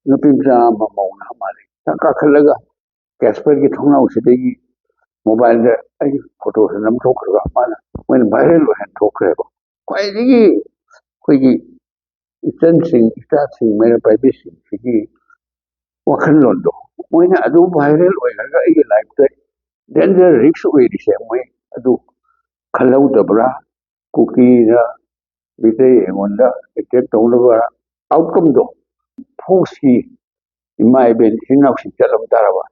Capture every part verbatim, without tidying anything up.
ꯅꯨꯄꯤ ꯃꯆꯥ ꯑꯃ, ꯃꯧ ꯅꯍꯥ ꯃꯥꯜꯂꯤ, ꯆꯥꯛ ꯀꯥꯈꯠꯂꯒ ꯀꯦꯁꯄꯔꯒꯤ ꯊꯣꯡꯅꯥꯎꯁꯤꯗꯒꯤ ꯃꯣꯕꯥꯏꯜꯗ ꯑꯩꯒꯤ ꯐꯣꯇꯣꯁꯦ ꯅꯝꯊꯣꯛꯈ꯭ꯔꯒ ꯃꯥꯅ ꯃꯣꯏꯅ ꯚꯥꯏꯔꯦꯜ ꯑꯣꯏꯍꯟ ꯊꯣꯛꯈ꯭ꯔꯦꯕ꯫ ꯈ꯭ꯋꯥꯏꯗꯒꯤ ꯑꯩꯈꯣꯏꯒꯤ ꯏꯆꯟꯁꯤꯡ, ꯏꯆꯥꯁꯤꯡ, ꯃꯩꯔꯥ ꯄꯥꯏꯕꯤꯁꯤꯡꯁꯤꯒꯤ ꯋꯥꯈꯜꯂꯣꯟꯗꯣ, ꯃꯣꯏꯅ ꯑꯗꯨ ꯚꯥꯏꯔꯦꯜ ꯑꯣꯏꯈ꯭ꯔꯒ ꯑꯩꯒꯤ ꯂꯥꯏꯐꯇ ꯗꯦꯟꯖꯔ ꯔꯤꯛꯁ ꯑꯣꯏꯔꯤꯁꯦ ꯃꯣꯏ ꯑꯗꯨ ꯈꯜꯍꯧꯗꯕ꯭ꯔꯥ? ꯀꯨꯀꯤꯅ ꯃꯤꯇꯩ ꯑꯩꯉꯣꯟꯗ ꯑꯦꯇꯦꯛ ꯇꯧꯅꯕ ꯑꯥꯎꯠꯀꯝꯗꯣ ꯐꯣꯔꯁꯀꯤ ꯏꯃꯥ ꯏꯕꯦꯟ ꯏꯆꯤꯟ ꯏꯅꯥꯎꯁꯤꯡ ꯆꯠꯂꯝ ꯇꯥꯔꯕ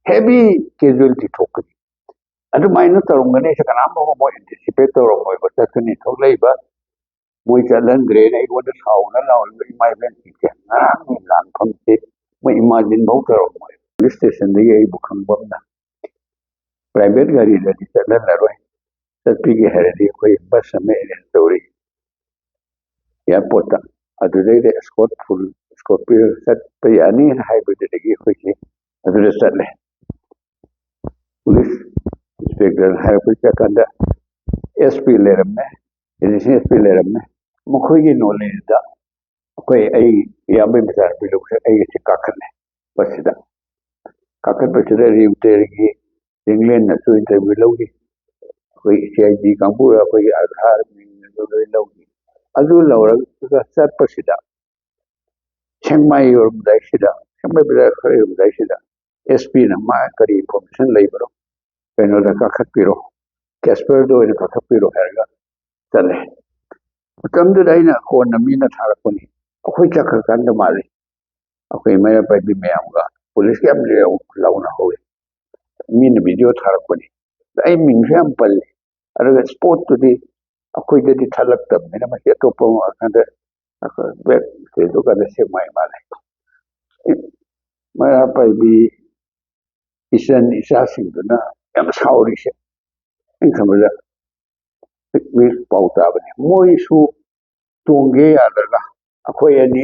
ꯍꯦꯚꯤ ꯀꯦꯖꯨꯋꯦꯂꯤꯇꯤ ꯊꯣꯛꯀꯅꯤ꯫ ꯑꯗꯨꯃꯥꯏꯅ ꯇꯧꯔꯝꯒꯅꯤ ꯍꯥꯏꯁꯦ ꯀꯅꯥꯝ ꯐꯥꯎꯕ ꯃꯣꯏ ꯑꯦꯟꯇꯤꯁꯤꯄꯦꯠ ꯇꯧꯔꯝꯃꯣꯏꯕ꯫ ꯆꯠꯀꯅꯤ ꯊꯣꯛꯂꯛꯏꯕ ꯃꯣꯏ ꯆꯠꯍꯟꯗ꯭ꯔꯦꯅ ꯑꯩꯉꯣꯟꯗ ꯁꯥꯎꯅ ꯂꯥꯎꯔꯤꯕ ꯏꯃꯥ ꯏꯕꯦꯟꯁꯤꯡꯁꯦ ꯉꯔꯥꯡꯒꯤ ꯂꯥꯟꯐꯝꯁꯦ ꯃꯣꯏ ꯏꯃꯥꯖꯤꯟ ꯐꯥꯎ ꯇꯧꯔꯝꯃꯣꯏ꯫ ꯄꯨꯂꯤꯁ ꯁ꯭ꯇꯦꯁꯟꯗꯒꯤ ꯑꯩꯕꯨ ꯈꯪꯕ ꯑꯃꯅ ꯄ꯭ꯔꯥꯏꯚꯦꯠ ꯒꯥꯔꯤꯗꯗꯤ ꯆꯠꯍꯜꯂꯔꯣꯏ, ꯆꯠꯄꯤꯒꯦ ꯍꯥꯏꯔꯗꯤ ꯑꯩꯈꯣꯏ ꯕꯁ ꯑꯃ ꯑꯦꯔꯦꯟꯖ ꯇꯧꯔꯤ ꯑꯦꯌꯥꯔꯄꯣꯔꯠꯇ, ꯑꯗꯨꯗꯩꯗ ꯑꯦꯁꯀꯣꯔꯠ ꯐꯨꯜ ꯑꯦꯁꯀꯣꯔꯠ ꯄꯤꯔꯒ ꯆꯠꯄ ꯌꯥꯅꯤꯅ ꯍꯥꯏꯕꯗꯨꯗꯒꯤ ꯑꯩꯈꯣꯏꯁꯦ ꯑꯗꯨꯗ ꯆꯠꯂꯦ꯫ ꯄꯨꯂꯤꯁ ꯏꯟꯁꯄꯦꯛꯇꯔ ꯍꯥꯏꯔꯛꯄ ꯆꯠꯀꯥꯟꯗ ꯑꯦꯁ ꯄꯤ ꯂꯩꯔꯝꯃꯦ, ꯑꯦꯗꯤꯁꯅꯦꯜ ꯑꯦꯁ ꯄꯤ ꯂꯩꯔꯝꯃꯦ꯫ ꯃꯈꯣꯏꯒꯤ ꯅꯣꯂꯦꯖꯇ ꯑꯩꯈꯣꯏ, ꯑꯩ ꯏꯌꯥꯝꯕꯒꯤ ꯃꯆꯥꯅꯨꯄꯤ ꯂꯧꯁꯦ ꯑꯩꯒꯁꯦ ꯀꯥꯈꯠꯂꯦ ꯕꯁꯁꯤꯗ꯫ ꯀꯥꯈꯠꯄꯁꯤꯗ ꯔꯤꯝꯇꯦꯜꯒꯤ ꯏꯪꯂꯦꯟꯅꯁꯨ ꯏꯟꯇꯔꯚ꯭ꯌꯨ ꯂꯧꯈꯤ, ꯑꯩꯈꯣꯏ ꯁꯤ ꯑꯥꯏ ꯗꯤ ꯀꯥꯡꯕꯨ, ꯑꯩꯈꯣꯏꯒꯤ ꯑꯥꯙꯥꯔ ꯃꯤꯡ ꯑꯗꯨ ꯂꯣꯏ ꯂꯧꯈꯤ꯫ ꯑꯗꯨ ꯂꯧꯔꯒ ꯆꯠꯄꯁꯤꯗ ꯁꯦꯛꯃꯥꯏ ꯌꯧꯔꯝꯗꯥꯏꯁꯤꯗ, ꯁꯦꯛꯃꯥꯏ ꯕꯖꯥꯔ ꯈꯔ ꯌꯧꯔꯝꯗꯥꯏꯁꯤꯗ ꯑꯦꯁ ꯄꯤꯅ ꯃꯥ ꯀꯔꯤ ꯏꯟꯐꯣꯔꯃꯦꯁꯟ ꯂꯩꯕꯅꯣ, ꯀꯩꯅꯣꯗ ꯀꯥꯈꯠꯄꯤꯔꯣ, ꯀꯦꯁꯄꯔꯗ ꯑꯣꯏꯅ ꯀꯥꯈꯠꯄꯤꯔꯣ ꯍꯥꯏꯔꯒ ꯆꯠꯂꯦ꯫ ꯃꯇꯝꯗꯨꯗ ꯑꯩꯅ ꯀꯣꯟꯅ ꯃꯤꯅ ꯊꯥꯔꯛꯄꯅꯤ, ꯑꯩꯈꯣꯏ ꯆꯠꯈ꯭ꯔꯀꯥꯟꯗ ꯃꯥꯜꯂꯤ, ꯑꯩꯈꯣꯏ ꯃꯩꯔꯥ ꯄꯥꯏꯕꯤ ꯃꯌꯥꯝꯒ ꯄꯨꯂꯤꯁꯀ ꯌꯥꯝ ꯂꯥꯎꯅꯍꯧꯋꯤ꯫ ꯃꯤꯅ ꯚꯤꯗꯤꯑꯣ ꯊꯥꯔꯛꯄꯅꯤ꯫ ꯑꯩ ꯃꯤꯡꯁꯨ ꯌꯥꯝ ꯄꯜꯂꯤ꯫ ꯑꯗꯨꯒ ꯁ꯭ꯄꯣꯠꯇꯨꯗꯤ ꯑꯩꯈꯣꯏꯗꯗꯤ ꯊꯠꯂꯛꯇꯕꯅꯤꯅ ꯃꯁꯤ ꯑꯇꯣꯞꯄ ꯑꯃ ꯀꯥꯟꯗ ꯕꯦꯛ ꯀꯩꯗꯧꯀꯥꯟꯗ ꯁꯦꯛꯃꯥꯏ ꯃꯥꯜꯂꯦ꯫ ꯃꯩꯔꯥ ꯄꯥꯏꯕꯤ ꯏꯆꯟ ꯏꯆꯥꯁꯤꯡꯗꯨꯅ ꯌꯥꯝ ꯁꯥꯎꯔꯤꯁꯦ ꯑꯩꯅ ꯈꯟꯕꯗ ꯄꯤꯛꯅꯤꯛ ꯄꯥꯎ ꯇꯥꯕꯅꯤ꯫ ꯃꯣꯏꯁꯨ ꯇꯣꯡꯒꯦ ꯌꯥꯗ꯭ꯔꯒ ꯑꯩꯈꯣꯏ ꯑꯅꯤ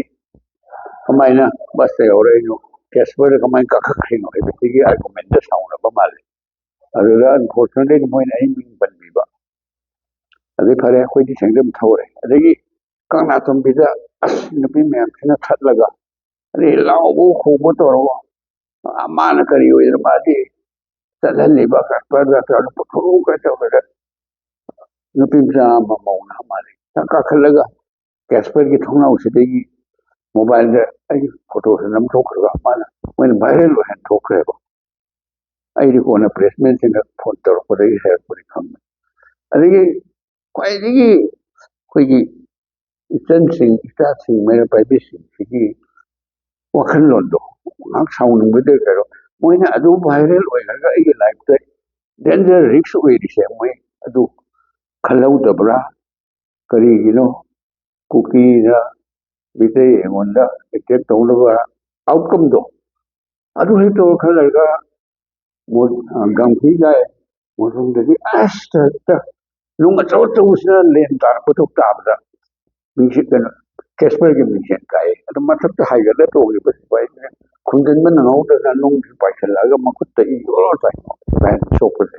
ꯀꯃꯥꯏꯅ ꯕꯁꯇ ꯌꯧꯔꯛꯏꯅꯣ, ꯀꯦꯁꯄꯔꯗ ꯀꯃꯥꯏꯅ ꯀꯥꯈꯠꯈ꯭ꯔꯤꯅꯣ ꯍꯥꯏꯕꯁꯤꯒꯤ ꯑꯥꯔꯒꯨꯃꯦꯟꯗ ꯁꯥꯎꯅꯕ ꯃꯥꯜꯂꯤ꯫ ꯑꯗꯨꯗ ꯑꯟꯐꯣꯔꯆꯨꯅꯦꯠꯂꯤ ꯃꯣꯏꯅ ꯑꯩ ꯃꯤꯡ ꯄꯟꯕꯤꯕ꯫ ꯑꯗꯩ ꯐꯔꯦ, ꯑꯩꯈꯣꯏꯗꯤ ꯁꯦꯡꯗ ꯑꯗꯨꯝ ꯊꯧꯔꯦ꯫ ꯑꯗꯒꯤ ꯀꯪꯂꯥꯇꯣꯝꯕꯤꯗ ꯑꯁ, ꯅꯨꯄꯤ ꯃꯌꯥꯝꯁꯤꯅ ꯊꯠꯂꯒ, ꯑꯗꯩ ꯂꯥꯎꯕ ꯈꯣꯡꯕ ꯇꯧꯔꯒ, ꯃꯥꯅ ꯀꯔꯤ ꯑꯣꯏꯗꯅ ꯃꯥꯗꯤ ꯆꯠꯍꯜꯂꯤꯕ ꯀꯔꯕꯥꯔ ꯇꯧꯔꯒ ꯄꯨꯊꯣꯛꯈ꯭ꯔ ꯇꯧꯔꯒ ꯅꯨꯄꯤ ꯃꯆꯥ ꯑꯃ ꯃꯧꯅ ꯃꯥꯅ ꯆꯥꯛ ꯀꯥꯈꯠꯂꯒ ꯀꯦꯁꯄꯔꯒꯤ ꯊꯣꯡꯅꯥꯎꯁꯤꯗꯒꯤ ꯃꯣꯕꯥꯏꯜꯗ ꯑꯩꯒꯤ ꯐꯣꯇꯣꯁꯦ ꯅꯝꯊꯣꯛꯈ꯭ꯔꯒ ꯃꯥꯅ, ꯃꯣꯏꯅ ꯚꯥꯏꯔꯦꯜ ꯑꯣꯏꯍꯟ ꯊꯣꯛꯈ꯭ꯔꯦꯕ꯫ ꯑꯩꯗꯤ ꯀꯣꯟꯅ ꯄ꯭ꯔꯦꯁꯃꯦꯟꯁꯤꯡꯅ ꯐꯣꯟ ꯇꯧꯔꯛꯄꯗꯒꯤ ꯍꯥꯏꯔꯛꯄꯅꯤ ꯈꯪꯕ꯫ ꯑꯗꯒꯤ ꯈ꯭ꯋꯥꯏꯗꯒꯤ ꯑꯩꯈꯣꯏꯒꯤ ꯏꯆꯟꯁꯤꯡ, ꯏꯆꯥꯁꯤꯡ, ꯃꯩꯔꯥ ꯄꯥꯏꯕꯤꯁꯤꯡꯁꯤꯒꯤ ꯋꯥꯈꯜꯂꯣꯟꯗꯣ ꯉꯥꯏꯍꯥꯛ ꯁꯥꯎꯅꯤꯡꯕꯗ ꯀꯩꯅꯣ, ꯃꯣꯏꯅ ꯑꯗꯨ ꯚꯥꯏꯔꯦꯜ ꯑꯣꯏꯍꯜꯂꯒ ꯑꯩꯒꯤ ꯂꯥꯏꯐꯇ ꯗꯦꯟꯖꯔ ꯔꯤꯛꯁ ꯑꯣꯏꯔꯤꯁꯦ ꯃꯣꯏ ꯑꯗꯨ ꯈꯜꯍꯧꯗꯕ꯭ꯔꯥ? ꯀꯔꯤꯒꯤꯅꯣ ꯀꯨꯀꯤꯅ ꯃꯤꯇꯩ ꯑꯩꯉꯣꯟꯗ ꯑꯦꯇꯦꯛ ꯇꯧꯅꯕ ꯑꯥꯎꯠꯀꯝꯗꯣ ꯑꯗꯨ ꯍꯦꯛ ꯇꯧꯔ ꯈꯔ ꯂꯩꯔꯒ ꯃꯣ-, ꯑ, ꯒꯝꯈꯩ ꯀꯥꯏ ꯃꯣꯁꯣꯝꯗꯒꯤ ꯑꯁ ꯍꯦꯛꯇ ꯅꯨꯡ ꯑꯆꯧ ꯑꯆꯧꯕꯁꯤꯅ ꯂꯦꯟ ꯇꯥꯔꯛꯄꯗꯣ ꯇꯥꯕꯗ ꯃꯤꯡꯁꯦ ꯀꯩꯅꯣ ꯀꯦꯁꯄꯔꯒꯤ ꯃꯤꯡꯁꯦ ꯀꯥꯏ꯫ ꯑꯗꯨ ꯃꯊꯛꯇ ꯍꯥꯏꯒꯠꯂ ꯇꯣꯡꯉꯤꯕ ꯁꯤꯐꯥꯏꯁꯤꯅ ꯈꯨꯝꯖꯤꯟꯕ ꯅꯪꯍꯧꯗꯅ ꯅꯨꯡꯁꯤ ꯄꯥꯏꯁꯤꯜꯂꯛꯑꯒ ꯃꯈꯨꯠꯇ ꯏ ꯑꯣꯔꯣ ꯇꯥꯏ ꯀꯥꯏꯅ ꯁꯣꯛꯄꯁꯦ꯫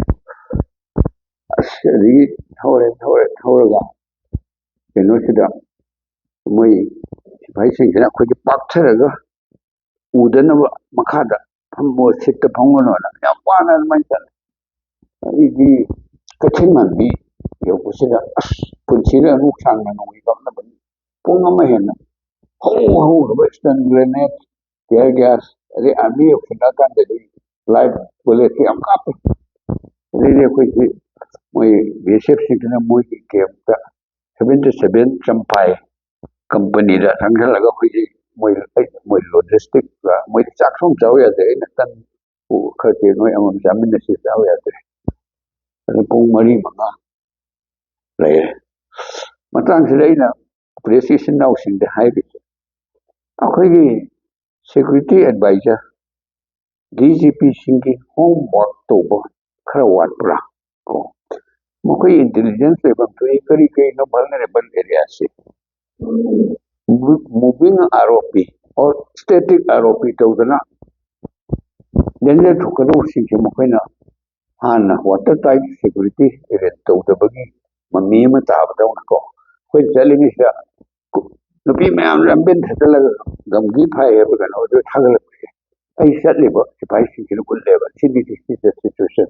ꯑꯁ ꯑꯗꯒꯤ ꯊꯧꯔꯦ ꯊꯧꯔꯦ ꯊꯧꯔꯒ ꯀꯩꯅꯣꯁꯤꯗ ꯃꯣꯏ ꯁꯤꯐꯥꯏꯁꯤꯡꯁꯤꯅ ꯑꯩꯈꯣꯏꯒꯤ ꯄꯥꯛꯊꯔꯒ ꯎꯗꯅꯕ ꯃꯈꯥꯗ ꯐꯝꯃꯣ, ꯁꯤꯠꯇ ꯐꯝꯒꯅꯣꯅ ꯌꯥꯝ ꯋꯥꯅ ꯑꯗꯨꯃꯥꯏꯅ ꯆꯠꯂꯦ꯫ ꯑꯩꯗꯤ ꯀꯩꯊꯦꯜ ꯃꯥꯟꯕꯤ ꯌꯧꯕꯁꯤꯗ ꯑꯁ ꯄꯨꯟꯁꯤꯗ ꯑꯗꯨꯛ ꯁꯥꯡꯅ ꯅꯣꯡꯃꯩ ꯀꯥꯞꯅꯕꯅꯤ꯫ ꯄꯨꯡ ꯑꯃ ꯍꯦꯟꯅ ꯍꯧ ꯍꯧꯔꯕ ꯏꯁꯇꯟ ꯒ꯭ꯔꯦꯅꯦꯠ, ꯇꯤꯌꯔ ꯒ꯭ꯌꯥꯁ, ꯑꯗꯩ ꯑꯥꯔꯃꯤ ꯌꯧꯁꯤꯜꯂꯛꯑꯀꯥꯟꯗꯗꯤ ꯂꯥꯏꯐ ꯕꯨꯂꯦꯠꯁꯤ ꯌꯥꯝ ꯀꯥꯞꯄꯦ꯫ ꯑꯗꯩꯗꯤ ꯑꯩꯈꯣꯏꯁꯤ ꯃꯣꯏ ꯕꯤ ꯑꯦꯁ ꯑꯦꯐꯁꯤꯡꯗꯨꯅ ꯃꯣꯏꯒꯤ ꯀꯦꯝꯞꯇ ꯁꯚꯦꯟꯇꯤ ꯁꯚꯦꯟ ꯆꯝꯐꯥꯏ ꯀꯝꯄꯅꯤꯗ ꯆꯪꯁꯤꯜꯂꯒ ꯑꯩꯈꯣꯏꯁꯤ ꯃꯣꯏ, ꯃꯣꯏ ꯂꯣꯖꯤꯁꯇꯤꯛ, ꯃꯣꯏꯗꯤ ꯆꯥꯛꯁꯨ ꯑꯃ ꯆꯥꯎ ꯌꯥꯗꯦ꯫ ꯑꯩꯅ ꯇꯟ ꯈꯔ ꯆꯦ ꯅꯣꯏ ꯑꯃꯃꯝ ꯆꯥꯃꯤꯟꯅꯁꯤ ꯆꯥꯎ ꯌꯥꯗ꯭ꯔꯦ꯫ ꯑꯗꯨ ꯄꯨꯡ ꯃꯔꯤ ꯃꯉꯥ ꯂꯩꯔꯦ꯫ ꯃꯇꯥꯡꯁꯤꯗ ꯑꯩꯅ ꯄ꯭ꯔꯦꯁ ꯏꯆꯤꯟ ꯏꯅꯥꯎꯁꯤꯡꯗ ꯍꯥꯏꯔꯤꯁꯦ, ꯑꯩꯈꯣꯏꯒꯤ security adviser, D G ꯄꯤꯁꯤꯡꯒꯤ home work ꯇꯧꯕ ꯈꯔ ꯋꯥꯠꯄ꯭ꯔꯥ? ꯀꯣ, ꯃꯈꯣꯏ ꯏꯟꯇꯦꯂꯤꯖꯦꯟꯁ ꯂꯩꯐꯝ ꯊꯣꯛꯏ, ꯀꯔꯤ ꯀꯔꯤꯅꯣ ꯚꯜꯅꯔꯦꯕꯜ ꯑꯦꯔꯤꯌꯥꯁꯦ꯫ ꯃꯨꯚꯤꯡ ꯑꯥꯔ ꯑꯣ ꯄꯤ ꯑꯣꯔ ꯁ꯭ꯇꯦꯇꯤꯛ ꯑꯥꯔ ꯑꯣ ꯄꯤ ꯇꯧꯗꯅ ꯗꯦꯟꯖꯔ ꯊꯣꯛꯀꯗꯧꯕꯁꯤꯡꯁꯦ ꯃꯈꯣꯏꯅ ꯍꯥꯟꯅ ꯋꯥꯇꯔ ꯇꯥꯏꯠ ꯁꯦꯀ꯭ꯌꯨꯔꯤꯇꯤ ꯑꯦꯔꯦꯟꯖ ꯇꯧꯗꯕꯒꯤ ꯃꯃꯤ ꯑꯃ ꯇꯥꯕꯗꯧꯅꯀꯣ, ꯑꯩꯈꯣꯏ ꯆꯠꯂꯤꯉꯩꯁꯤꯗ ꯀꯨ-, ꯅꯨꯄꯤ ꯃꯌꯥꯝ ꯂꯝꯕꯦꯟ ꯊꯥꯖꯤꯜꯂꯒ ꯒꯝꯒꯤ ꯐꯥꯏ ꯍꯥꯏꯕ ꯀꯩꯅꯣ ꯑꯗꯨ ꯊꯥꯒꯠꯂꯛꯄꯁꯦ ꯑꯩ ꯆꯠꯂꯤꯕ ꯁꯤꯐꯥꯏꯁꯤꯡꯁꯤꯅ ꯎꯠꯂꯦꯕ, "ꯁꯤꯗꯤ ꯁꯤꯗ ꯁꯤꯆꯨꯋꯦꯁꯟ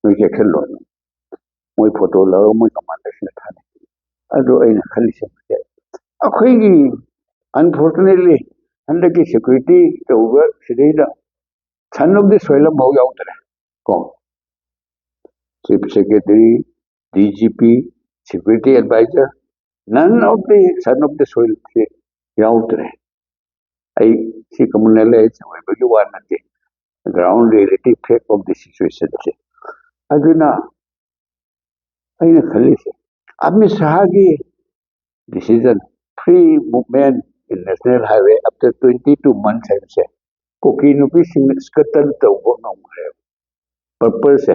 ꯅꯣꯏ ꯆꯦꯛꯁꯤꯜꯂꯣꯅ꯫ ꯃꯣꯏ ꯐꯣꯇꯣ ꯂꯧꯔꯒ ꯃꯣꯏ ꯀꯃꯥꯟꯗꯔꯁꯤꯡꯗ ꯊꯥꯅꯩ"꯫ ꯑꯗꯨ ꯑꯩꯅ ꯈꯜꯂꯤꯁꯦ, ꯑꯩꯈꯣꯏꯒꯤ, ꯑꯟꯐꯣꯔꯆꯨꯅꯦꯠꯂꯤ, ꯍꯟꯗꯛꯀꯤ ꯁꯦꯀ꯭ꯌꯨꯔꯤꯇꯤ ꯇꯧꯕ ꯁꯤꯗꯩꯗ ꯁꯟ ꯑꯣꯐ ꯗ ꯁꯣꯏꯜ ꯑꯃꯐꯥꯎ ꯌꯥꯎꯗ꯭ꯔꯦ꯫ ꯀꯣ, chief secretary, D G P, security advisor, none of the son of the ꯁꯣꯏꯜꯁꯦ ꯌꯥꯎꯗ꯭ꯔꯦ꯫ ꯑꯩ ꯁꯤ ꯀꯃꯟ ꯅꯣꯂꯦꯖ ꯑꯣꯏꯕꯒꯤ ꯋꯥ ꯅꯠꯇꯦ, ground reality fact of the ꯁꯤꯆꯨꯋꯦꯁꯟꯁꯦ꯫ ꯑꯗꯨꯅ ꯑꯩꯅ ꯈꯜꯂꯤꯁꯦ, Amit ꯁꯍꯥꯒꯤ decision, free movement in national highway after twenty two months ꯍꯥꯏꯕꯁꯦ, ꯀꯨꯀꯤ ꯅꯨꯄꯤꯁꯤꯡꯅ ꯁ꯭ꯀꯇꯜ ꯇꯧꯕ ꯉꯝꯈ꯭ꯔꯦꯕ꯫ ꯄꯔꯄꯜꯁꯦ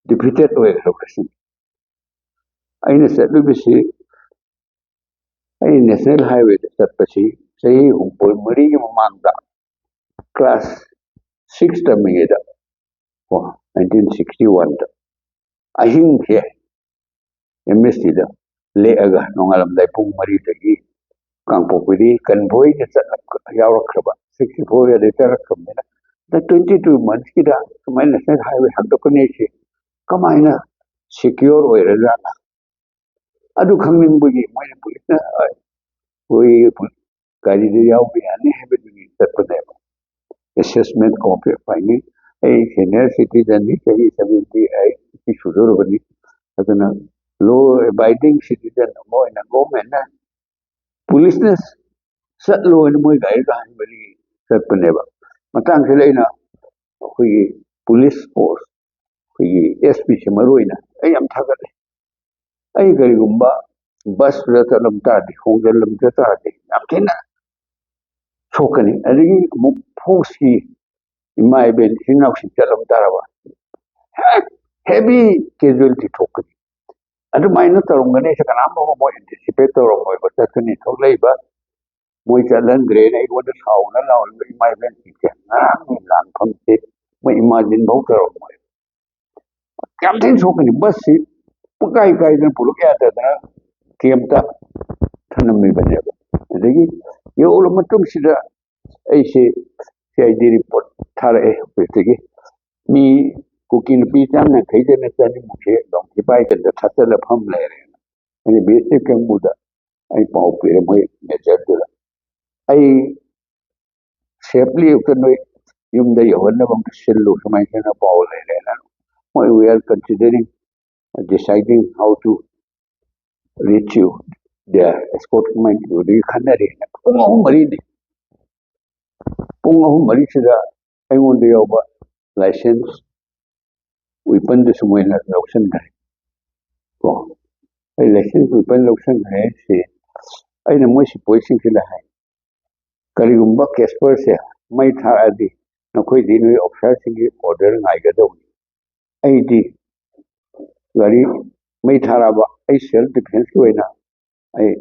ꯗꯤꯐꯤꯇꯦꯠ ꯑꯣꯏꯈ꯭ꯔꯕꯁꯤꯡ꯫ ꯑꯩꯅ ꯆꯠꯂꯨꯕꯁꯤ, ꯑꯩ ꯅꯦꯁꯅꯦꯜ ꯍꯥꯏꯋꯦꯗ ꯆꯠꯄꯁꯤ ꯆꯍꯤ ꯍꯨꯝꯐꯨ ꯃꯔꯤꯒꯤ ꯃꯃꯥꯡꯗ, ꯀ꯭ꯂꯥꯁ ꯁꯤꯛꯁ ꯇꯝꯃꯤꯉꯩꯗ, ꯀꯣ, ꯅꯥꯏꯟꯇꯤꯟ ꯁꯤꯛꯁꯇꯤ ꯋꯥꯟꯗ ꯑꯍꯤꯡꯁꯦ ꯑꯦꯝ ꯑꯦꯁ ꯇꯤꯗ ꯂꯦꯛꯑꯒ ꯅꯣꯡꯉꯥꯜꯂꯝꯗꯥꯏ ꯄꯨꯡ ꯃꯔꯤꯗꯒꯤ ꯀꯥꯡꯄꯣꯛꯄꯤꯗꯒꯤ ꯀꯟꯚꯣꯏꯗ ꯆꯠꯂꯛ-, ꯌꯥꯎꯔꯛꯈ꯭ꯔꯕ, ꯁꯤꯛꯁꯇꯤ ꯐꯣꯔ ꯌꯥꯗꯩ ꯆꯠꯂꯛꯈ꯭ꯔꯕꯅꯤꯅ, ꯇ꯭ꯋꯦꯟꯇꯤ ꯇꯨ ꯃꯟꯁꯀꯤꯗ ꯁꯨꯃꯥꯏꯅ ꯅꯦꯁꯅꯦꯜ ꯍꯥꯏꯋꯦ ꯍꯥꯡꯗꯣꯛꯀꯅꯤ ꯍꯥꯏꯁꯦ ꯀꯃꯥꯏꯅ ꯁꯦꯀ꯭ꯌꯣꯔ ꯑꯣꯏꯔꯖꯥꯠꯅꯣ? ꯑꯗꯨ ꯈꯪꯅꯤꯡꯕꯒꯤ ꯃꯣꯏꯅ ꯄꯨꯂꯤꯁꯅ, ꯑ, ꯑꯩꯈꯣꯏ ꯄꯨ-, ꯒꯥꯔꯤꯗ ꯌꯥꯎꯕ ꯌꯥꯅꯤ ꯍꯥꯏꯕꯗꯨꯒꯤ ꯆꯠꯄꯅꯦꯕ꯫ ꯑꯦꯁꯦꯁꯃꯦꯟ ꯀꯣꯝꯄ꯭ꯂꯦꯛꯁ ꯍꯥꯏꯅꯤ꯫ ꯑꯩ ꯁꯦꯅꯤꯌꯔ ꯁꯤꯇꯤꯖꯟꯅꯤ, ꯆꯍꯤ ꯁꯚꯦꯟꯇꯤ ꯑꯩꯠ ꯁꯨꯗꯧꯔꯕꯅꯤ꯫ ꯑꯗꯨꯅ ꯂꯣ ꯑꯦꯕꯥꯏꯗꯤꯡ ꯁꯤꯇꯤꯖꯟ ꯑꯃ ꯑꯣꯏꯅ ꯒꯣꯔꯃꯦꯟꯅ, ꯄꯨꯂꯤꯁꯅ ꯆꯠꯂꯣ ꯍꯥꯏꯅ ꯃꯣꯏ ꯒꯥꯔꯤ ꯀꯥꯍꯟꯕꯗꯒꯤ ꯆꯠꯄꯅꯦꯕ꯫ ꯃꯇꯥꯡꯁꯤꯗ ꯑꯩꯅ ꯑꯩꯈꯣꯏꯒꯤ ꯄꯨꯂꯤꯁ ꯐꯣꯔꯁ, ꯑꯩꯈꯣꯏꯒꯤ ꯑꯦꯁ ꯄꯤꯁꯦ ꯃꯔꯨ ꯑꯣꯏꯅ ꯑꯩ ꯌꯥꯝ ꯊꯥꯒꯠꯂꯦ꯫ ꯑꯩ ꯀꯔꯤꯒꯨꯝꯕ ꯕꯁꯇꯨꯗ ꯆꯠꯂꯝ ꯇꯥꯔꯗꯤ, ꯍꯣꯡꯖꯤꯜꯂꯝꯗ ꯇꯥꯔꯗꯤ ꯌꯥꯝ ꯊꯤꯅ ꯁꯣꯛꯀꯅꯤ꯫ ꯑꯗꯒꯤ ꯑꯃꯨꯛ ꯐꯣꯔꯁꯀꯤ ꯏꯃꯥ ꯏꯕꯦꯟ ꯏꯆꯤꯟ ꯏꯅꯥꯎꯁꯤꯡ ꯆꯠꯂꯝ ꯇꯥꯔꯕ, ꯍꯦꯛ ꯍꯦꯚꯤ ꯀꯦꯖꯨꯋꯦꯂꯤꯇꯤ ꯊꯣꯛꯀꯅꯤ꯫ ꯑꯗꯨꯃꯥꯏꯅ ꯇꯧꯔꯝꯒꯅꯤ ꯍꯥꯏꯁꯦ ꯀꯅꯥꯝ ꯑꯃ ꯃꯣꯏ ꯑꯦꯟꯇꯤꯁꯤꯄꯦꯠ ꯇꯧꯔꯝꯃꯣꯏꯕ꯫ ꯆꯠꯀꯅꯤ ꯊꯣꯛꯂꯛꯏꯕ, ꯃꯣꯏ ꯆꯠꯍꯟꯗ꯭ꯔꯦꯅ ꯑꯩꯉꯣꯟꯗ ꯁꯥꯎꯅ ꯂꯥꯎꯔꯤꯕ ꯏꯃꯥ ꯏꯕꯦꯟꯁꯤꯡꯁꯦ ꯉꯔꯥꯡꯒꯤ ꯂꯥꯟꯐꯝꯁꯦ ꯃꯣꯏ ꯏꯃꯥꯖꯤꯟ ꯐꯥꯎ ꯇꯧꯔꯝꯃꯣꯏ꯫ ꯌꯥꯝ ꯊꯤꯅ ꯁꯣꯛꯀꯅꯤ꯫ ꯕꯁꯁꯤ ꯄꯨꯡꯀꯥꯏ ꯀꯥꯏꯗꯅ ꯄꯨꯔꯛ ꯌꯥꯗꯗꯅ ꯀꯦꯝꯞꯇ ꯅꯝꯃꯤꯕꯅꯦꯕ꯫ ꯑꯗꯒꯤ ꯌꯧꯔ ꯃꯇꯨꯡꯁꯤꯗ ꯑꯩꯁꯦ ꯁꯤ ꯑꯥꯏ ꯗꯤ ꯔꯤꯄꯣꯔꯠ ꯊꯥꯔꯛꯑꯦ ꯑꯣꯐꯤꯁꯇꯒꯤ꯫ ꯃꯤ ꯀꯨꯀꯤ ꯅꯨꯄꯤ ꯆꯥꯝ ꯌꯥꯡꯈꯩꯗꯅ ꯆꯅꯤꯃꯨꯛꯁꯦ ꯂꯣꯡꯊꯤ ꯄꯥꯏꯗꯅ ꯊꯥꯆꯜꯂ ꯐꯝ ꯂꯩꯔꯦ꯫ ꯑꯩꯅ ꯕꯤ ꯑꯦꯁ ꯑꯦꯐ ꯀꯥꯡꯕꯨꯗ ꯑꯩ ꯄꯥꯎ ꯄꯤꯔꯦ, ꯃꯣꯏ ꯃꯦꯖꯔꯗꯨꯗ꯫ "ꯑꯩ ꯁꯦꯐꯂꯤ ꯑꯝꯇ ꯅꯣꯏ ꯌꯨꯝꯗ ꯌꯧꯍꯟꯅꯕ ꯑꯝꯇ ꯁꯤꯜꯂꯨ, ꯁꯨꯃꯥꯏꯅ ꯁꯨꯃꯥꯏꯅ ꯄꯥꯎ ꯂꯩꯔꯦꯅ꯫ ꯃꯣꯏ, "We are considering, deciding how to reach you there, escort ꯀꯃꯥꯏꯅ ꯇꯧꯗꯣꯏ ꯈꯟꯅꯔꯤ"꯫ ꯄꯨꯡ ꯑꯍꯨꯝ ꯃꯔꯤꯅꯤ꯫ ꯄꯨꯡ ꯑꯍꯨꯝ ꯃꯔꯤꯁꯤꯗ ꯑꯩꯉꯣꯟꯗ ꯌꯥꯎꯕ ꯂꯥꯏꯁꯦꯟꯁ ꯋꯤꯄꯟꯗꯨꯁꯨ ꯃꯣꯏꯅ ꯂꯧꯁꯤꯟꯈ꯭ꯔꯦ꯫ ꯀꯣ, ꯑꯩ ꯂꯥꯏꯁꯦꯟꯁ ꯋꯤꯄꯟ ꯂꯧꯁꯤꯟꯈ꯭ꯔꯦ꯫ ꯁꯤ ꯑꯩꯅ ꯃꯣꯏ ꯁꯤꯄꯣꯏꯁꯤꯡꯁꯤꯗ ꯍꯥꯏ, "ꯀꯔꯤꯒꯨꯝꯕ ꯀꯦꯁꯄꯔꯁꯦ ꯃꯩ ꯊꯥꯔꯛꯑꯗꯤ ꯅꯈꯣꯏꯗꯤ ꯅꯣꯏ ꯑꯣꯐꯤꯁꯥꯔꯁꯤꯡꯒꯤ ꯑꯣꯔꯗꯔ ꯉꯥꯏꯒꯗꯧꯕꯅꯤ꯫ ꯑꯩꯗꯤ ꯒꯥꯔꯤ ꯃꯩ ꯊꯥꯔꯛꯑꯕ ꯑꯩ ꯁꯦꯜꯐ ꯗꯤꯐꯦꯟꯁꯀꯤ ꯑꯣꯏꯅ ꯑꯩ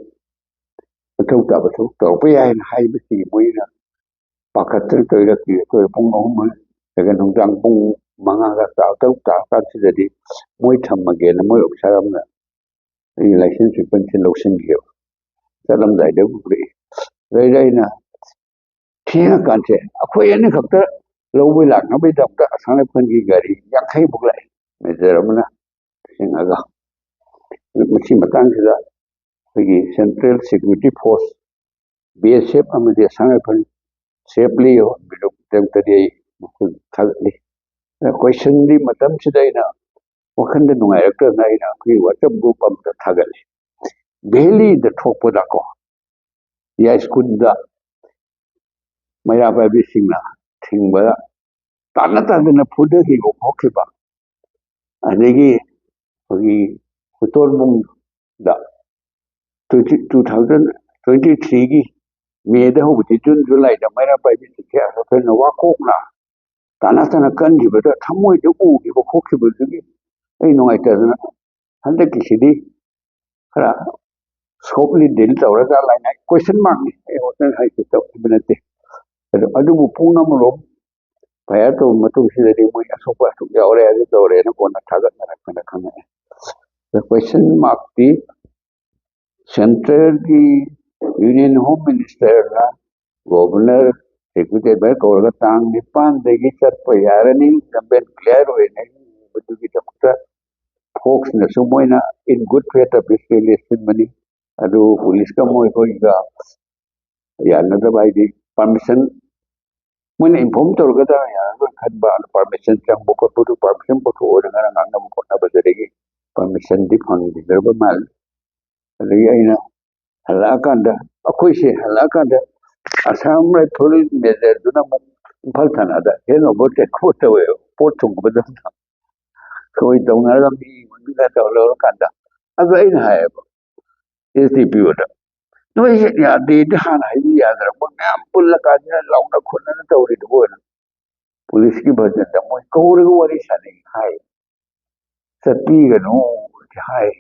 ꯃꯊꯧ ꯇꯥꯕ ꯊꯕꯛ ꯇꯧꯔꯛꯄ ꯌꯥꯏ" ꯍꯥꯏꯅ ꯍꯥꯏꯕꯁꯤꯒꯤ ꯃꯣꯏꯅ ꯄꯥꯈꯠꯇꯅ ꯇꯧꯔꯛꯈꯤ꯫ ꯑꯩꯈꯣꯏ ꯄꯨꯡ ꯑꯍꯨꯝ ꯑꯗꯨꯒ ꯅꯨꯡꯗꯥꯡ ꯄꯨꯡ ꯃꯉꯥꯒ ꯇꯥ ꯇꯔꯨꯛ ꯇꯥꯔꯀꯥꯟꯁꯤꯗꯗꯤ ꯃꯣꯏ ꯊꯝꯃꯒꯦꯅ ꯃꯣꯏ ꯑꯣꯐꯤꯁꯥꯔ ꯑꯃꯅ ꯑꯩꯒꯤ ꯂꯥꯏꯁꯦꯟꯁ ꯋꯤꯄꯟꯁꯦ ꯂꯧꯁꯤꯟꯈꯤꯕ꯫ ꯆꯠꯂꯝꯗꯥꯏꯗ ꯎꯔꯛꯏ꯫ ꯑꯗꯩꯗ ꯑꯩꯅ ꯊꯦꯡꯉꯀꯥꯟꯁꯦ ꯑꯩꯈꯣꯏ ꯑꯅꯤꯈꯛꯇ ꯂꯧꯕ ꯂꯥꯛꯅꯕꯒꯤꯗꯃꯛꯇ ꯑꯁꯥꯝ ꯔꯥꯏꯐꯜꯒꯤ ꯒꯥꯔꯤ ꯌꯥꯡꯈꯩꯃꯨꯛ ꯂꯥꯛꯑꯦ, ꯃꯦꯖꯔ ꯑꯃꯅ ꯆꯤꯡꯉꯒ꯫ ꯃꯁꯤ ꯃꯇꯥꯡꯁꯤꯗ ꯑꯩꯈꯣꯏꯒꯤ ꯁꯦꯟꯇ꯭ꯔꯦꯜ ꯁꯦꯀ꯭ꯌꯨꯔꯤꯇꯤ ꯐꯣꯔꯁ, ꯕꯤ ꯑꯦꯁ ꯑꯦꯐ ꯑꯃꯗꯤ ꯑꯁꯥꯝ ꯔꯥꯏꯐꯜ ꯁꯦꯐꯂꯤ ꯌꯧꯍꯟꯕꯤꯔꯛꯄꯒꯤꯗꯃꯛꯇꯗꯤ ꯑꯩ ꯃꯈꯣꯏꯕꯨ ꯊꯥꯒꯠꯂꯤ꯫ ꯀꯣꯏꯁꯟꯗꯤ ꯃꯇꯝꯁꯤꯗ ꯑꯩꯅ ꯋꯥꯈꯜꯗ ꯅꯨꯡꯉꯥꯏꯔꯛꯇꯗꯅ ꯑꯩꯅ ꯑꯩꯈꯣꯏꯒꯤ ꯋꯥꯆꯞ ꯒ꯭ꯔꯨꯞ ꯑꯃꯗ ꯊꯥꯒꯠꯂꯤ꯫ ꯚꯦꯂꯤꯗ ꯊꯣꯛꯄꯗꯀꯣ, ꯌꯥꯏꯁ꯭ꯀꯨꯜꯗ ꯃꯩꯔꯥ ꯄꯥꯏꯕꯤꯁꯤꯡꯅ ꯊꯤꯡꯕꯗ ꯇꯥꯟꯅ ꯇꯥꯟꯗꯅ ꯐꯨꯗꯈꯤꯕ ꯈꯣꯠꯈꯤꯕ, ꯑꯗꯒꯤ ꯑꯩꯈꯣꯏꯒꯤ ꯍꯨꯇꯣꯟꯕꯨꯡꯗ twenty, two thousand twenty threeꯒꯤ ꯃꯦꯗ ꯍꯧꯕꯗꯤ ꯖꯨꯟ ꯖꯨꯂꯥꯏꯗ ꯃꯩꯔꯥ ꯄꯥꯏꯕꯤꯁꯤꯡꯁꯦ ꯑꯁꯣꯛ ꯑꯄꯟ ꯋꯥꯀꯣꯛꯅ ꯇꯥꯟꯅ ꯇꯥꯟꯅ ꯀꯟꯈꯤꯕꯗ ꯊꯃꯣꯏꯗ ꯎꯈꯤꯕ ꯈꯣꯠꯈꯤꯕꯗꯨꯒꯤ ꯑꯩ ꯅꯨꯡꯉꯥꯏꯇꯗꯅ ꯍꯟꯗꯛꯀꯤꯁꯤꯗꯤ ꯈꯔ ꯁꯣꯞꯂꯤ ꯗꯤꯜ ꯇꯧꯔꯒ ꯂꯥꯏꯅ ꯀꯣꯏꯁꯟ ꯃꯥꯔꯛꯅꯤ, ꯑꯩ ꯍꯣꯇꯦꯜ ꯍꯥꯏꯁꯦ ꯇꯧꯈꯤꯕ ꯅꯠꯇꯦ꯫ ꯑꯗꯨ, ꯑꯗꯨꯕꯨ ꯄꯨꯡ ꯑꯃꯔꯣꯝ ꯐꯥꯏꯌꯔ ꯇꯧꯕ ꯃꯇꯨꯡꯁꯤꯗꯗꯤ ꯃꯣꯏ ꯑꯁꯣꯛꯄ ꯑꯁꯨꯛ ꯌꯥꯎꯔꯦ, ꯑꯗꯨ ꯇꯧꯔꯦꯅ ꯀꯣꯟꯅ ꯊꯥꯒꯠꯅꯔꯛꯄꯗ ꯈꯪꯉꯛꯑꯦ꯫ ꯑꯗ ꯀꯣꯏꯁꯟ ꯃꯥꯔꯛꯇꯤ ꯁꯦꯟꯇ꯭ꯔꯦꯜꯒꯤ ꯌꯨꯅꯤꯌꯟ ꯍꯣꯝ ꯃꯤꯅꯤꯁꯇꯔꯅ ꯒꯣꯕꯔꯅꯔ, ꯑꯦꯛꯖꯤꯀ꯭ꯌꯨꯇꯤꯚ ꯀꯧꯔꯒ ꯇꯥꯡ ꯅꯤꯄꯥꯟꯗꯒꯤ ꯆꯠꯄ ꯌꯥꯔꯅꯤ, ꯂꯝꯕꯦꯟ ꯀ꯭ꯂꯤꯌꯥꯔ ꯑꯣꯏꯔꯅꯤ꯫ ꯃꯗꯨꯒꯤꯗꯃꯛꯇ ꯐꯣꯛꯁꯅꯁꯨ ꯃꯣꯏꯅ in good faith officially ꯁꯤꯟꯕꯅꯤ꯫ ꯑꯗꯨ ꯄꯨꯂꯤꯁꯀ ꯃꯣꯏꯈꯣꯏꯒ ꯌꯥꯅꯗꯕ, ꯍꯥꯏꯗꯤ ꯄꯥꯔꯃꯤꯁꯟ ꯃꯣꯏꯅ ꯏꯟꯐꯣꯔꯝ ꯇꯧꯔꯒꯗ ꯌꯥꯔꯔꯣꯏ ꯈꯟꯕ, ꯑꯗꯨ ꯄꯥꯔꯃꯤꯁꯟ ꯆꯪꯕ ꯈꯣꯠꯄꯗꯨ ꯄꯥꯔꯃꯤꯁꯟ ꯄꯨꯊꯣꯛꯑꯣꯅ ꯉꯔꯥꯡ ꯉꯥꯡꯅꯕ ꯈꯣꯠꯅꯕꯗꯨꯗꯒꯤ ꯄꯥꯔꯃꯤꯁꯟꯗꯤ ꯐꯪꯈꯤꯗ꯭ꯔꯕ ꯃꯥꯜꯂꯤ꯫ ꯑꯗꯒꯤ ꯑꯩꯅ ꯍꯜꯂꯛꯑꯀꯥꯟꯗ, ꯑꯩꯈꯣꯏꯁꯦ ꯍꯜꯂꯛꯑꯀꯥꯟꯗ ꯑꯁꯥꯝ ꯔꯥꯏꯐꯜ ꯃꯦꯖꯔꯗꯨꯅ ꯑꯃꯨꯛ ꯏꯝꯐꯥꯜ ꯊꯥꯅꯗ ꯍꯦꯟ ꯑꯣꯚꯔ ꯇꯦꯛ ꯑꯣꯚꯔ ꯇꯧꯋꯦ, ꯄꯣꯠ ꯊꯨꯡꯕꯗ ꯁꯣꯏ ꯇꯧꯅꯔꯒ ꯃꯤ ꯃꯃꯤꯡꯒ ꯇꯧꯔ ꯂꯧꯔꯀꯥꯟꯗ, ꯑꯗꯨ ꯑꯩꯅ ꯍꯥꯏꯌꯦꯕ ꯑꯦꯁ ꯗꯤ ꯄꯤ ꯑꯣꯗ, "ꯅꯣꯏꯁꯦ ꯌꯥꯗꯦꯗꯤ ꯍꯥꯟꯅ ꯍꯥꯏꯕ ꯌꯥꯗ꯭ꯔꯥ? ꯃꯣꯏ ꯃꯌꯥꯝ ꯄꯨꯜꯂꯀꯥꯟꯗ ꯂꯥꯎꯅ ꯈꯣꯠꯅꯅ ꯇꯧꯔꯤꯗꯨꯕꯨ?" ꯑꯣꯏꯅ ꯄꯨꯂꯤꯁꯀꯤ ꯚꯔꯖꯟꯗ ꯃꯣꯏ ꯀꯧꯔꯒ ꯋꯥꯔꯤ ꯁꯥꯟꯅꯩ ꯍꯥꯏ, "ꯆꯠꯄꯤꯒꯅꯨ" ꯍꯥꯏ,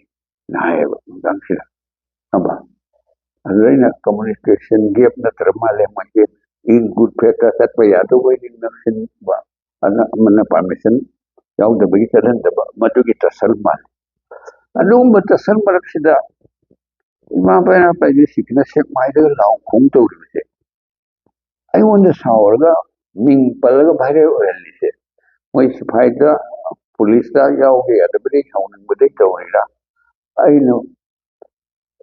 ꯍꯥꯏꯌꯦꯕ ꯅꯨꯡꯗꯥꯡꯁꯤꯗ꯫ ꯈꯪꯕ? ꯑꯗꯨꯗ ꯑꯩꯅ ꯀꯝꯃꯨꯅꯤꯀꯦꯁꯟ ꯒꯦꯞ ꯅꯠꯇ꯭ꯔ ꯃꯥꯜꯂꯦ, ꯃꯣꯏꯒꯤ in good faith ꯆꯠꯄ ꯌꯥꯗꯕ ꯑꯣꯏꯗꯤ ꯅꯛꯁꯤꯟꯕ, ꯑꯗꯨꯅ ꯑꯃꯅ ꯄꯥꯔꯃꯤꯁꯟ ꯌꯥꯎꯗꯕꯒꯤ ꯆꯠꯍꯟꯗꯕ, ꯃꯗꯨꯒꯤ ꯇꯁꯜ ꯃꯥꯜꯂꯤ꯫ ꯑꯗꯨꯒꯨꯝꯕ ꯇꯁꯜ ꯃꯔꯛꯁꯤꯗ ꯏꯃꯥ ꯄꯥꯏꯅ ꯄꯥꯏꯕꯤꯁꯤꯡꯁꯤꯅ ꯁꯦꯛꯃꯥꯏꯗꯒ ꯂꯥꯎ ꯈꯣꯡ ꯇꯧꯔꯤꯕꯁꯦ ꯑꯩꯉꯣꯟꯗ ꯁꯥꯎꯔꯒ ꯃꯤꯡ ꯄꯜꯂꯒ ꯚꯥꯏꯔꯦꯜ ꯑꯣꯏꯍꯜꯂꯤꯁꯦ, ꯃꯣꯏ ꯁꯤꯐꯥꯏꯗ, ꯄꯨꯂꯤꯁꯇ ꯌꯥꯎꯒꯦ ꯌꯥꯗꯕꯗꯒꯤ ꯁꯥꯎꯅꯤꯡꯕꯗꯒꯤ ꯇꯧꯔꯤꯔꯥ? ꯑꯩꯅ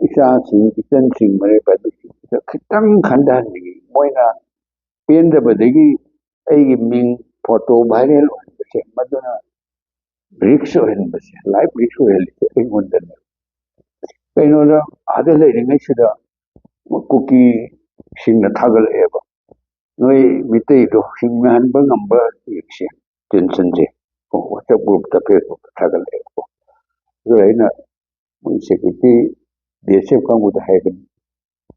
ꯏꯆꯥꯁꯤꯡ, ꯏꯆꯟꯁꯤꯡ, ꯃꯔꯩ ꯄꯥꯏꯕꯤꯁꯤꯡꯁꯤꯗ ꯈꯤꯇꯪ ꯈꯟꯊꯍꯟꯅꯤꯡꯉꯤ꯫ ꯃꯣꯏꯅ ꯄꯦꯟꯗꯕꯗꯒꯤ ꯑꯩꯒꯤ ꯃꯤꯡ, ꯐꯣꯇꯣ ꯚꯥꯏꯔꯦꯜ ꯑꯣꯏꯍꯟꯕꯁꯦ, ꯃꯗꯨꯅ ꯔꯤꯛꯁ ꯑꯣꯏꯍꯟꯕꯁꯦ, ꯂꯥꯏꯐ ꯔꯤꯛꯁ ꯑꯣꯏꯍꯜꯂꯤꯁꯦ ꯑꯩꯉꯣꯟꯗꯅꯦ꯫ ꯀꯩꯅꯣꯗ, ꯑꯥꯗ ꯂꯩꯔꯤꯉꯩꯁꯤꯗ ꯀꯨꯀꯤꯁꯤꯡꯅ ꯊꯥꯒꯠꯂꯛꯑꯦꯕ, "ꯅꯣꯏ ꯃꯤꯇꯩꯗꯣ ꯍꯤꯡꯅꯍꯟꯕ ꯉꯝꯕ ꯌꯦꯡꯁꯦ, ꯇꯦꯟꯁꯟꯁꯦ", ꯀꯣ, WhatsApp ꯒ꯭ꯔꯨꯞꯇ, ꯐꯦꯁꯕꯨꯛꯇ ꯊꯥꯒꯠꯂꯛꯑꯦꯕꯀꯣ꯫ ꯑꯗꯨ ꯑꯩꯅ ꯃꯣꯏ ꯁꯦꯀ꯭ꯌꯨꯔꯤꯇꯤ, ꯕꯤ ꯑꯦꯁ ꯑꯦꯐ ꯀꯥꯡꯕꯨꯗ ꯍꯥꯏꯕꯅꯤ,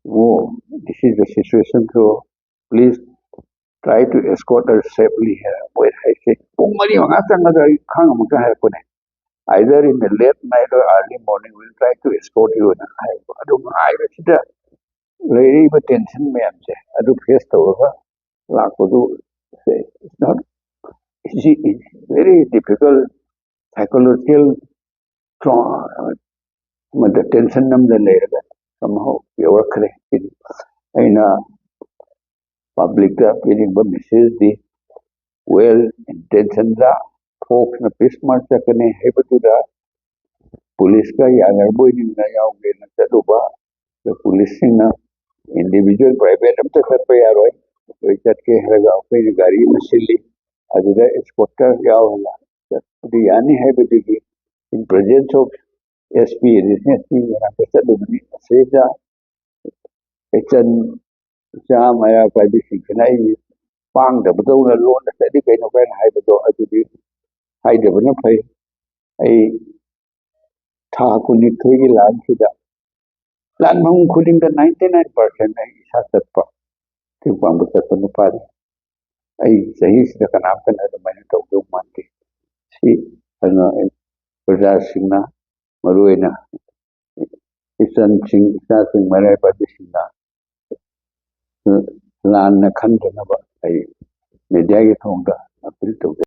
"ꯑꯣ, this is the situation, so please try to escort her safely" ꯍꯥꯏꯅ ꯃꯣꯏ ꯍꯥꯏꯁꯦ꯫ ꯄꯨꯡ ꯃꯔꯤ ꯃꯉꯥ ꯆꯪꯒꯗ꯭ꯔꯥ ꯑꯩ ꯈꯪꯉꯝꯃꯒ ꯍꯥꯏꯔꯛꯄꯅꯦ꯫ "Either in the late night or early morning, we'll try to escort you" ꯍꯥꯏꯅ ꯍꯥꯏꯕ꯫ ꯑꯗꯨ ꯉꯥꯏꯕꯁꯤꯗ ꯂꯩꯔꯤꯕ ꯇꯦꯟꯁꯟ ꯃꯌꯥꯝꯁꯦ ꯑꯗꯨ ꯐꯦꯁ ꯇꯧꯔꯒ ꯂꯥꯛꯄꯗꯨ, it's not easy, it's very difficult psychological tra-, ꯑꯃꯗ tension ꯑꯃꯗ ꯂꯩꯔꯒ somehow ꯌꯧꯔꯛꯈ꯭ꯔꯦ꯫ ꯁꯤꯗꯤ ꯑꯩꯅ publicꯇ ꯄꯤꯅꯤꯡꯕ messageꯗꯤ, well intentionꯗ folksꯅ peace march ꯆꯠꯀꯅꯤ ꯍꯥꯏꯕꯗꯨꯗ policeꯀ ꯌꯥꯅꯔꯕꯣꯏ ꯅꯤꯡꯅ ꯌꯥꯎꯒꯦꯅ ꯆꯠꯂꯨꯕ, ꯑꯗ policeꯁꯤꯡꯅ individual private ꯑꯝꯇ ꯆꯠꯄ ꯌꯥꯔꯣꯏ, ꯑꯩꯈꯣꯏ ꯆꯠꯀꯦ ꯍꯥꯏꯔꯒ ꯑꯩꯈꯣꯏꯅ ꯒꯥꯔꯤ ꯑꯃ ꯁꯤꯜꯂꯤ, ꯑꯗꯨꯗ escortꯀ ꯌꯥꯎꯔꯒ ꯆꯠꯄꯗꯤ ꯌꯥꯅꯤ ꯍꯥꯏꯕꯗꯨꯒꯤ in presence of SP, additional SP ꯃꯅꯥꯛꯇ ꯆꯠꯂꯨꯕꯅꯤ꯫ ꯑꯁꯤꯗ ꯏꯆꯟ ꯏꯆꯥ ꯃꯩꯔꯥ ꯄꯥꯏꯕꯤꯁꯤꯡꯁꯤꯅ ꯑꯩ ꯄꯥꯡꯗꯕꯗꯧꯅ ꯂꯣꯟꯅ ꯆꯠꯂꯤ ꯀꯩꯅꯣ ꯀꯥꯏꯅ ꯍꯥꯏꯕꯗꯣ ꯑꯗꯨꯗꯤ ꯍꯥꯏꯗꯕꯅ ꯐꯩ꯫ ꯑꯩ ꯊꯥ ꯀꯨꯟꯅꯤꯊꯣꯏꯒꯤ ꯂꯥꯟꯁꯤꯗ ꯂꯥꯟꯐꯝ ꯈꯨꯗꯤꯡꯗ ninety nine percent ꯑꯩ ꯏꯁꯥ ꯆꯠꯄ, ꯇꯦꯡ ꯄꯥꯡꯕ ꯆꯠꯄ ꯅꯨꯄꯥꯅꯤ꯫ ꯑꯩ ꯆꯍꯤꯁꯤꯗ ꯀꯅꯥꯝꯇꯅ ꯑꯗꯨꯃꯥꯏꯅ ꯇꯧꯗꯧ ꯃꯥꯟꯗꯦ꯫ ꯁꯤ ꯑꯗꯨꯅ ꯑꯩ ꯄ꯭ꯔꯖꯥꯁꯤꯡꯅ, ꯃꯔꯨꯑꯣꯏꯅ ꯏꯆꯟꯁꯤꯡ, ꯏꯆꯥꯁꯤꯡ ꯃꯩꯔꯥ ꯄꯥꯏꯕꯤꯁꯤꯡꯅ ꯂꯥꯟꯅ ꯈꯟꯗꯅꯕ ꯑꯩ mediaꯒꯤ ꯊꯣꯡꯗ appeal ꯇꯧꯖꯩ꯫